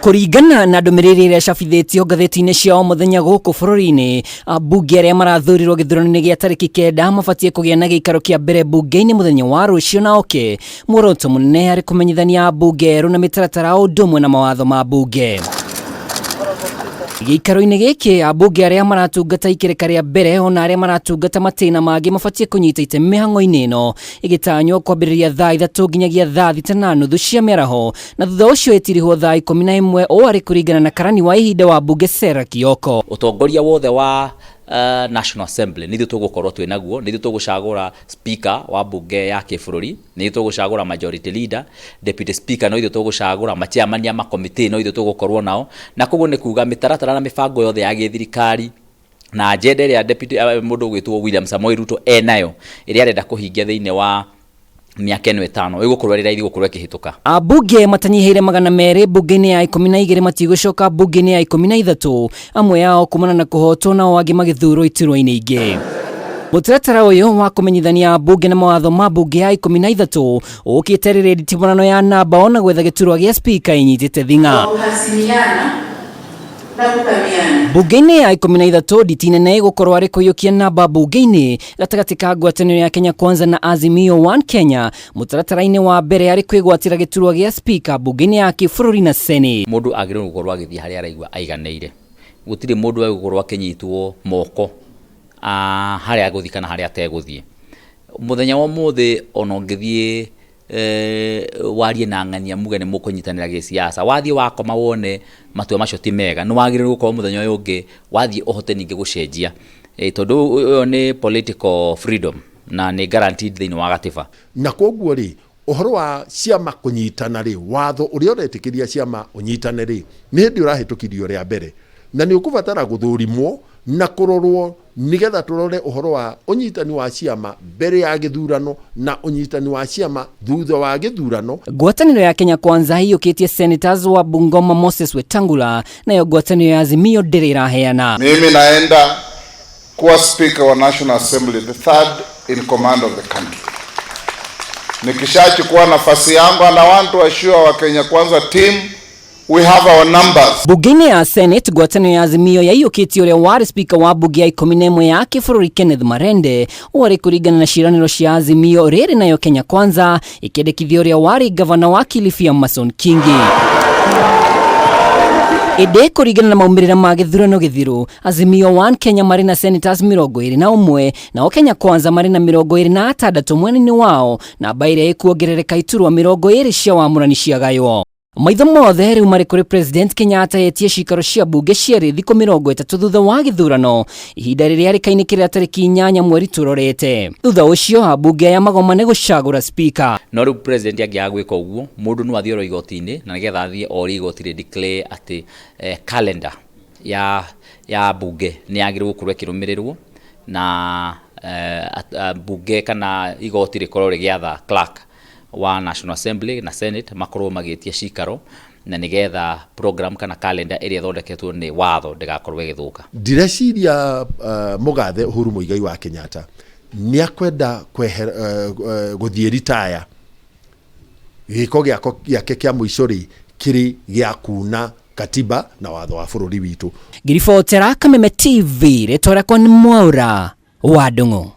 Kũringana na ndũmĩrĩri ĩrĩa ĩcabithĩtio ngathĩti-inĩ cia o mũthenya gũkũ bũrũri-inĩ, ambunge arĩa marathurirwo gĩthurano-inĩ gĩa tarĩki kenda mabatiĩ kũgĩa na gĩikaro kĩa mbere mbunge-inĩ mũthenya wa rũciũ na oke. Muoroto mũnene arĩ kũmenyithania ambunge erũ na mĩtaratara o ũndũ ũmwe na mawatho ma mbunge. Gĩikaro-inĩ gĩkĩ ambunge arĩa maratungata ikereka rĩa mbere ona arĩa maratungata matĩna mangĩ mabatiĩ kũnyita itemi mĩhang'o-inĩ ĩno ĩgĩtanywo kwambĩrĩria thaa ithatũ nginyagia thaa thita na nuthu cia mĩaraho na thutha ũcio ĩtirihwo thaa 11 ũũ arĩ kũringana na karani wa ihinda wa mbunge Sarah Kioko. Ũtongoria wothe wa National Assembly nĩ ithuĩ tũgũkorwo twĩ naguo, nĩ ithuĩ tũgũcagũra speaker wa mbunge ya kĩbũrũri, nĩ ithuĩ tũgũcagũra majority leader, deputy speaker no ithuĩ tũgũcagũra, ma chairman a ma committee no ithuĩ tũgũkorwo nao, na koguo nĩ kuga mĩtaratara na mĩbango yothe ya gĩthirikari na agenda ĩrĩa deputy mũndũ ũgwĩtwo William Samoei Ruto enayo ĩrĩa arenda kũhingia thĩinĩ wa mĩaka ĩno ĩtano ĩgũkorwo ĩrĩ raithi gũkorwo ĩkĩhĩtũka. Ambunge matanyihĩire 200 mbunge-inĩ ya 12 matigũcoka mbunge-inĩ ya 13, amwe ao kumana na kũhotwo nao angĩ magĩthurwo iturwa-inĩ ingĩ. Mũtaratara ũyũ wa kũmenyithania ambunge na mawatho ma mbunge ya 13 ũkĩte rĩrĩ nditimũrano ya namba ona gwetha gĩturwa gĩa spika ĩnyitĩte thing'a. Mbunge-inĩ ya 13 nditi nene ĩgũkorwo arĩ kũiyũkia namba mbunge-inĩ gatagatĩ ka ngwatanĩro ya Kenya Kwanza na Azimio One Kenya mũtaratara-inĩ wa mbere arĩ kwĩgwatĩra gĩturwa gĩa spika mbunge-inĩ ya kĩbũrũri na Senate. Mũndũ agĩrĩirwo gũkorwo agĩthiĩ harĩa araigua aiganĩire. Gũtirĩ mũndũ egũkorwo akĩnyitwo moko harĩa egũthiĩ kana harĩa ategũthiĩ. Mũthenya wa ũmũthĩ ona ũngĩthiĩ warie na ng'ania muge nĩ mũkũnyitanĩra gĩsiasa, wathiĩ wakoma wone matua macio ti mega, nĩ wagĩrĩirwo gũkorwo mũthenya ũyũ ũngĩ wathiĩ ũhote ningĩ gũcenjia, tondũ ĩyo nĩ political freedom na nĩ guaranteed thĩinĩ wa gatiba. Na kwoguo rĩ, ũhoro wa ciama kũnyitana rĩ, watho ũrĩa ũretĩkĩria ciama ũnyitane rĩ, nĩ hĩndĩ ũrahĩtũkirio rĩa mbere, na nĩ ũkũbatara gũthũrimwo na kũrorwo nĩgetha tũrore ũhoro wa ũnyitani wa ciama mbere ya gĩthurano na ũnyitani wa ciama thutha wa gĩthurano. Ngwatanĩro ya Kenya Kwanza ĩiyũkĩtie Senators wa Bungoma Moses Wetangula, nayo ngwatanĩro ya Azimio ndĩrĩ ĩraheana. Mimi naenda kuwa Speaker wa National Assembly, the third in command of the country. Nikishachukua nafasi yangu, and I want to assure our Kenya Kwanza team we have our numbers. Bunge-inĩ ya Senate ngwatanĩro ya Azimio yaiyũkĩtie ũrĩa warĩ speaker wa bunge ya 11 ya kĩbũrũri Kenneth Marende, ũũ arĩ kũringana na ciĩranĩro cia Azimio rĩrĩ, nayo Kenya Kwanza ĩkĩendekithia ũrĩa warĩ gavana wa Kilifi Amason Kingi. Ĩndĩ kũringana na maumĩrĩra ma gĩthurano gĩthiru, Azimio One Kenya marĩ na senators 21, nao Kenya Kwanza marĩ na 26 mwena-inĩ wao, namba ĩrĩa ĩkuongerereka iturwa 20 cia wamũrani ciagaywo. Maitho mothe rĩu marĩ kũrĩ President Kenyatta etie cikaro cia mbunge cierĩ thikũ 30 thutha wa gĩthurano, ihinda rĩrĩa rĩkainĩkĩrĩra tarĩki 8 mweri tũrorete. Thutha ũcio ambunge aya magomane gũcagũra speaker. No rĩu president angĩaga gwĩka ũguo, mũndũ no athiĩ oro igoti-inĩ na nĩgetha athiĩ orie igoti rĩ declare atĩ calendar ya mbunge nĩ yagĩrĩirwo gũkorwo ĩkĩrũmĩrĩrwo na mbunge kana igoti rĩkorwo rĩgĩatha clerk wa National Assembly na Senate makorwo magĩtia cikaro na nĩgetha program kana calendar ĩrĩa ĩthondeketwo nĩ watho ndĩgakorwo ĩgĩthũka. Ndireciria mũgathe Uhuru Muigai wa Kenyatta nĩ akwenda gũthiĩ ritaya, gĩko gĩake kĩa mũico rĩ kĩrĩ gĩa kuna katiba na watho wa bũrũri witũ. Ngiribotera Kameme TV, rĩtwa rĩakwa nĩ Mwaura wa Ndung'u.